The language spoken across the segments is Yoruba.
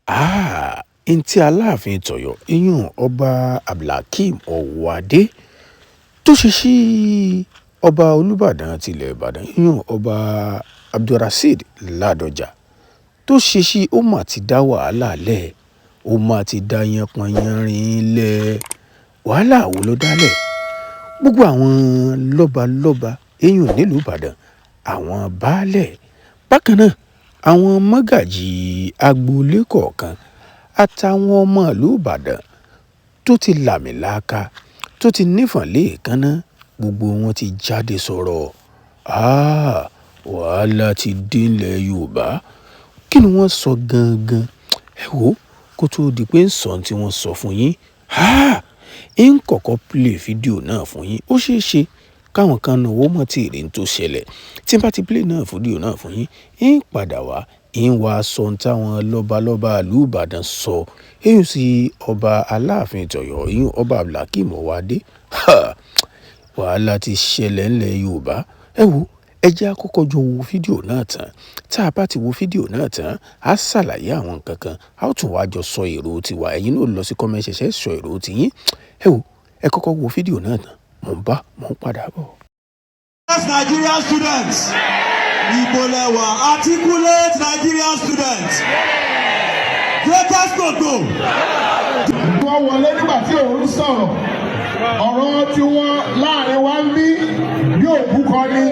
N tí Aláàfin tọ̀yọ́, ìyún Ọba Abdulhakeem Owoade, tó ṣe sí ọba Olúbàdàn tilẹ̀ Ìbàdàn, ìyún Ọba Abdulrasheed Ládọjà, tó ṣe sí, ó mà ti dá wàhálà lẹ̀, ó mà ti dá yánpọnyánrin lẹ̀. Wàhálà wo ló dálẹ̀? Gbogbo àwọn lọ́balọ́ba eyín nílùú Ìbàdàn, àwọn baálẹ̀, bákan náà àwọn mọ́gàjí agboolé kọ̀ọ̀kan àtàwọn ọmọ ìlú Ìbàdàn tó ti làmìlàaka, tó ti nífọ̀n léèékánná, gbogbo wọn ti jáde sọ̀rọ̀. Wàhálà ti dé nílẹ̀ Yorùbá. Kí ni wọ́n sọ gangan? Ẹ wò ó, kó tó di pé ń sọ ohun tí wọ́n sọ fún yín. Ń kọ́kọ́ play fídíò náà fún yín. Ó ṣeé ṣe káwọn kan náà ó mọ̀ tí ì rí n tó ṣẹlẹ̀. Tí n bá ti play náà fídíò náà fún yín, ń padà wá, ń wá sọ ohun táwọn lọ́balọ́ba ìlú Ìbàdàn sọ. Èyí sì ọba Aláàfin tọ̀yọ́, ìyún Ọba Abdulhakeem Owoade. Wàhálà ti ṣẹlẹ̀ nílẹ̀ Yorùbá. Ẹ wò ó, ẹ jẹ́ á kọ́kọ́ jọ wo fídíò náà tán. Tá a bá ti wo fídíò náà tán, á ṣàlàyé àwọn nǹkan kan, a ó tún wá jọ sọ èrò tiwa. Ẹ̀yin náà ó lọ sí comment section, ẹ sọ èrò tiyín. Ẹ wò ó, ẹ kọ́kọ́ wo fídíò náà tán. Mò ń bá, mò ń padà bọ̀. Nigerian students. Ibo lẹ wà? Articulate Nigerian students. Greatest gbogbo. Wọ́n wọlé nígbà tí òun sọ̀rọ̀ ọ̀rọ̀ tiwọn láàrin wa ń bí bí òkú kan ni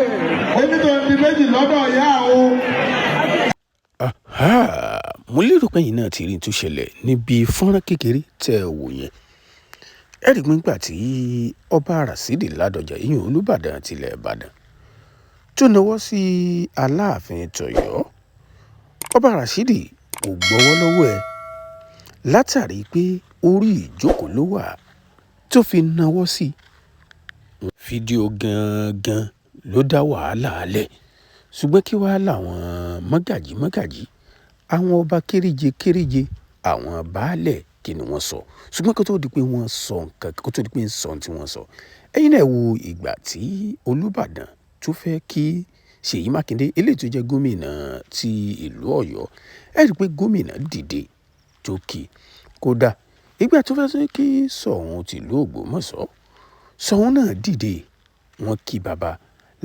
onítọ̀hún di méjì lọ́dọ̀ ìyá o. Mo lérò pé ẹ̀yin náà ti rí n tó ṣẹlẹ̀ níbi fọ́nrán kékeré tẹ́ ẹ wò yẹn. Ẹ rí i pé nígbà tí Ọba Rasheed Ládọjà, ìyún Olúbàdàn tilẹ̀ Ìbàdàn, tó nawọ́ sí Aláàfin tọ̀yọ́, Ọba Rasheed kò gbọ́wọ́ lọ́wọ́ ẹ̀ látàrí pé orí ìjókòó ló wà tó fi nawọ́ sí i. Fídíò gangan ló dá wàhálà lẹ̀. Ṣùgbọ́n kí wàá làwọn mọ́gàjí mọ́gàjí, àwọn ọba kéréje kéréje, àwọn baálẹ̀, kí ni wọ́n sọ? Ṣùgbọ́n kó tó di pé wọ́n sọ nǹkan, kó tó di pé ń sọ ohun tí wọ́n sọ, ẹ̀yin náà wo ìgbà tí Olúbàdàn tó fẹ́ kí Ṣèyí Mákindé, eléyìí tó jẹ́ gómìnà ti ìlú Ọ̀yọ́. Ẹ rí i pé gómìnà dìde tó kí. Kódà ìgbà tó fẹ́ kí Ṣọ̀ún tìlú Ògbómọ̀ṣọ́, Ṣọ̀ún náà dìde, wọ́n kí bàbá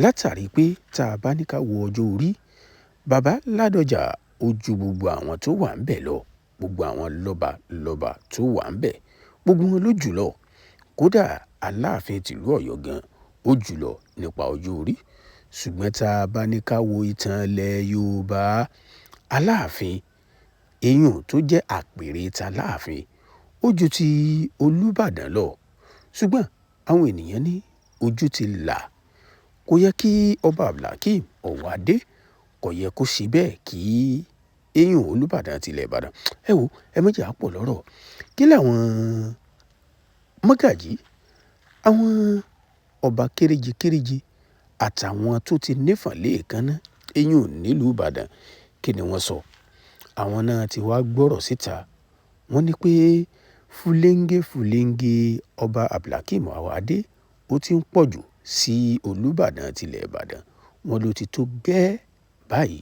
látàrí pé tá a bá ní ká wo ọjọ́ orí, bàbá Ládọjà ó ju gbogbo àwọn tó wà ńbẹ̀ lọ, gbogbo àwọn lọ́ba lọ́ba tó wà ńbẹ̀, gbogbo wọn ló jù lọ. Kódà Aláàfin tìlú Ọ̀yọ́ gan, ó jù lọ nípa ọjọ́ orí. Ṣùgbọ́n tá a bá ní ká wo ìtàn ilẹ̀ Yorùbá, Aláàfin, eyín tó jẹ́ àpèrè tàláàfin, ó ju ti Olúbàdàn lọ. Ṣùgbọ́n àwọn ènìyàn ní ojú ti là. Kò yẹ kí Ọba Abdulhakeem Owoade, kò yẹ kó ṣe bẹ́ẹ̀ kí eyín Olúbàdàn tilẹ̀ Ìbàdàn. Ẹ wò, ẹ má jẹ́ á pọ̀ lọ́rọ̀. Kí làwọn mọ́gàjí, àwọn ọba kéréje kéréje àtàwọn tó ti nífọ̀n léèékánná, eyín nílùú Ìbàdàn, kí ni wọ́n sọ? Àwọn náà ti wá gbọ́rọ̀ síta. Wọ́n ní pé fúlẹ́ńgẹ fúlẹ́ńgẹ Ọba Abdulhakeem Owoade ó ti ń pọ̀ jù sí Olúbàdàn tilẹ̀ Ìbàdàn. Wọ́n ló ti tó gẹ́ báyìí.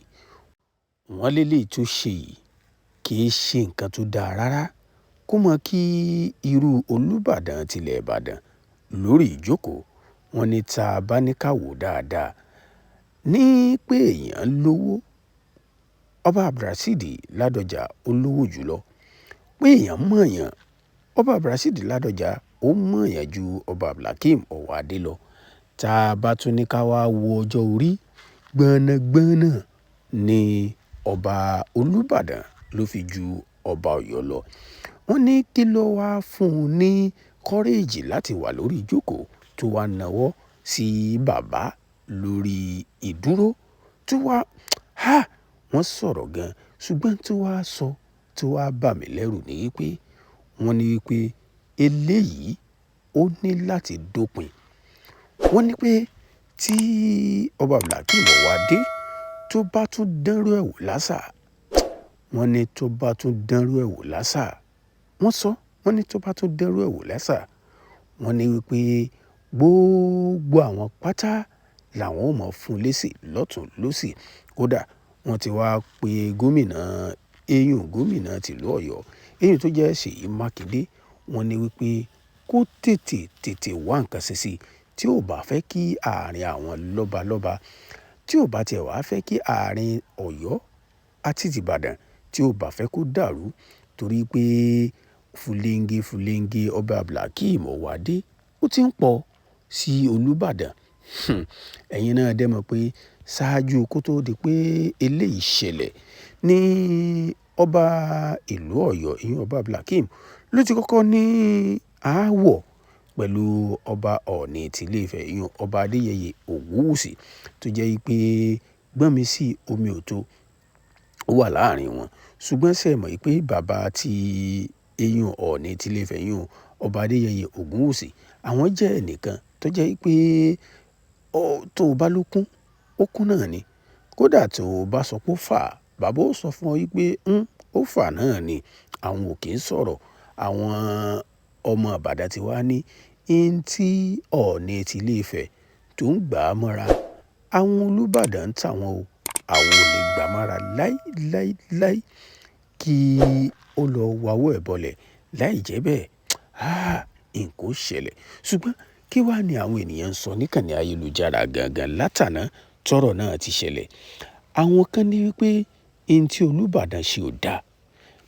Wọ́n léléyìí tó ṣe yìí kì í ṣe nǹkan tó dáa rárá. Kó mọ̀ kí irú Olúbàdàn tilẹ̀ Ìbàdàn lórí ìjókòó. Wọ́n ní tá a bá ní ká wò dáadáa ní pé èèyàn lówó, Ọba Abdulrasheed Ládọjà ó lówó jùlọ. Pé èèyàn mọ̀ọ́yàn, Ọba Abdulrasheed Ládọjà ó mọ̀ọ́yàn ju Ọba Abdulhakeem Owoade lọ. Tá a bá tún ní ká wá wo ọjọ́ orí, gbọ̀nàgbọ̀nà ni ọba Olúbàdàn ló fi ju ọba Ọ̀yọ́ lọ. Wọ́n ní kí ló wá fún un ní courage láti wà lórí ìjókòó tó wá nawọ́ sí bàbá lórí ìdúró tó wá wọ́n sọ̀rọ̀ gan. Ṣùgbọ́n tó wá sọ tó wá bà mí lẹ́rù ní wípé wọ́n ní wípé eléyìí ó ní láti dópin. Wọ́n ní pé tí Ọba Abdulhakeem Owoade tó bá tún dánrú ẹ̀ wò lásà, wọ́n ní tó bá tún dánrú ẹ̀ wò lásà, wọ́n sọ, wọ́n ní tó bá tún dánrú ẹ̀ wò lásà, wọ́n ní wípé gbogbo àwọn pátá làwọn ó mọ̀ fún lésì lọ́tùn lósì. Kódà wọ́n ti wá pe gómìnà Eyín gómìnà tìlú Ọ̀yọ́, eyín tó jẹ́ Ṣèyí Mákindé, wọ́n ní wípé kó tètè tètè wá nǹkan ṣe sí tí ò bá fẹ́ kí àárín àwọn lọ́balọ́ba, tí ò bá tiẹ̀ wá fẹ́ kí àárín Ọ̀yọ́ àti tìbàdàn tí ò bá fẹ́ kó dàrú, torí pé fúlẹ́ńgé fúlẹ́ńgé ọba Abdulhakeem Owoade ó ti ń pọ̀ sí Olúbàdàn. Ẹ̀yin náà dẹ̀ mọ̀ pé ṣáájú kó tó di pé eléyìí ṣẹlẹ̀ ní ọba ìlú Ọ̀yọ́, ìyẹn ọba Abdulhakeem ló ti kọ́kọ́ ní aáwọ̀ pẹ̀lú ọba Ọọ̀ni tí ilé Ifẹ̀, ìyẹn ọba Adéyẹyè Ògúnwùsì, tó jẹ́ pé gbọ́nmi sí omi ò tó ó wà láàrin wọn. Ṣùgbọ́n ṣé ẹ mọ̀ pé bàbá tí eyín Ọọ̀ni tí ilé Ifẹ̀, ìyẹn ọba Adéyẹyè Ògúnwùsì, àwọn jẹ́ ẹnìkan tó jẹ́ pé tó bá ló kún, ó kún náà ni. Kódà tó bá sọ pé ó fà, bàbá ó sọ fún ọ wípé ó fà náà ni. Àwọn ò kí ń sọ̀rọ̀. Àwọn ọmọ Ìbàdàn tí wá ní in tí Ọọ̀ni tí ilé Ifẹ̀ tó ń gbà á mọ́ra, àwọn Olúbàdàn ń tà wọ́n o. Àwọn ò lè gbà mọ́ra láí láí láí kí ó lọ wawọ́ ẹ̀ bọlẹ̀. Láì jẹ́ bẹ́ẹ̀, nǹkan ó ṣẹlẹ̀. Ṣùgbọ́n kí wá ní àwọn ènìyàn ń sọ níkànnì ayélujára gangan látàná tọ́rọ̀ náà ti ṣẹlẹ̀. Àwọn kan ní wípé in tí Olúbàdàn ṣe ò da.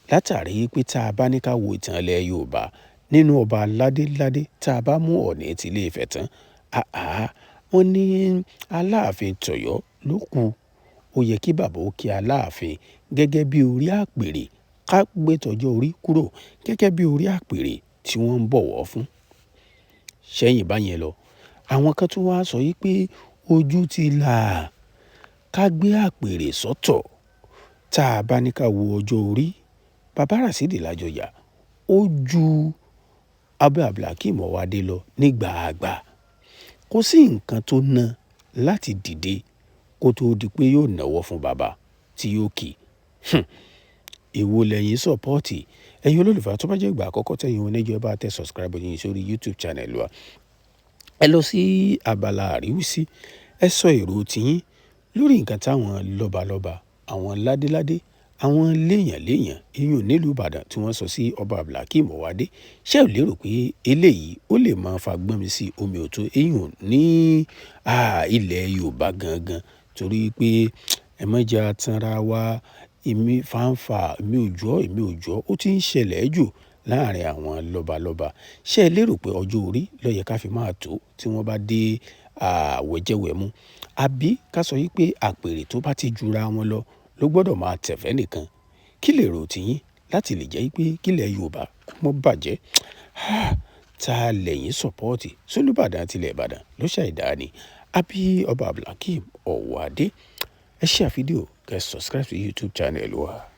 Látàrí pé tá a bá ní ká wo ìtàn ilẹ̀ Yorùbá nínú ọba ládéládé tá a bá mú Ọọ̀ni tí ilé Ifẹ̀ tán, àáá, wọ́n ní Aláàfin tọ̀yọ́ ló kù. Ó yẹ kí bàbá ó kí Aláàfin gẹ́gẹ́ bí orí àpèrè, ká gbé tọjọ́ orí kúrò gẹ́gẹ́ bí orí àpèrè tí wọ́n ń bọ̀wọ̀ fún. Ṣẹ́yìn bá yẹn lọ, àwọn kan tún wá sọ wípé ojú ti là, ká gbé àpèrè sọ́tọ̀. Tá a bá ní ká wo ọjọ́ orí, bàbá Rasheed Ládọjà ó ju ọba Abdulhakeem Owoade lọ nígbàgbà. Kò sí nǹkan tó ná láti dìde kó tó di pé yóò náwó fún bàbá tí yóò kì. Èwo lẹ́yìn sọ́pọ́ọ̀tì? Ẹ̀yin olólùfẹ́, tó bá jẹ́ ìgbà àkọ́kọ́ tẹ̀yin oníjọ, ẹ bá tẹ subscribe yín sórí YouTube channel wa. Ẹ lọ sí abala àríwísí, ẹ sọ èrò tiyín lórí nǹkan táwọn lọ́balọ́ba, àwọn ládéládé, àwọn léèyàn léèyàn eyín nílùú Ìbàdàn tí wọ́n sọ sí ọba Abdulhakeem Owoade. Ṣé ẹ lérò pé eléyìí ó lè máa fa gbọ́nmi sí omi ò tó eyín ní ilẹ̀ Yorùbá gangan? Torí pé ẹ má jẹ atanra wa, èmi fàǹfà, èmi ò jọ́, èmi ò jọ́, ó ti ń ṣẹlẹ̀ jù láàrin àwọn lọ́balọ́ba. Ṣé ẹ lérò pé ọjọ́ orí ló yẹ ká fi máa tó tí wọ́n bá dé àwẹ̀jẹwẹ̀mu? Àbí ká sọ wípé àpèrè tó bá ti jura wọn lọ ló gbọ́dọ̀ máa tẹ̀fẹ́ nìkan? Kí lèrò tiyín láti lè jẹ́ wípé kí ilẹ̀ Yorùbá kó má bàjẹ́? Ta lẹ́yìn sọ́pọ́ọ̀tì? Ṣ'Olúbàdàn tilẹ̀ Ìbàdàn ló ṣàìdá ni? Àbí ọba Abdulhakeem Owoade? Ẹ share fídíò, kẹ́ subscribe sí YouTube channel wa.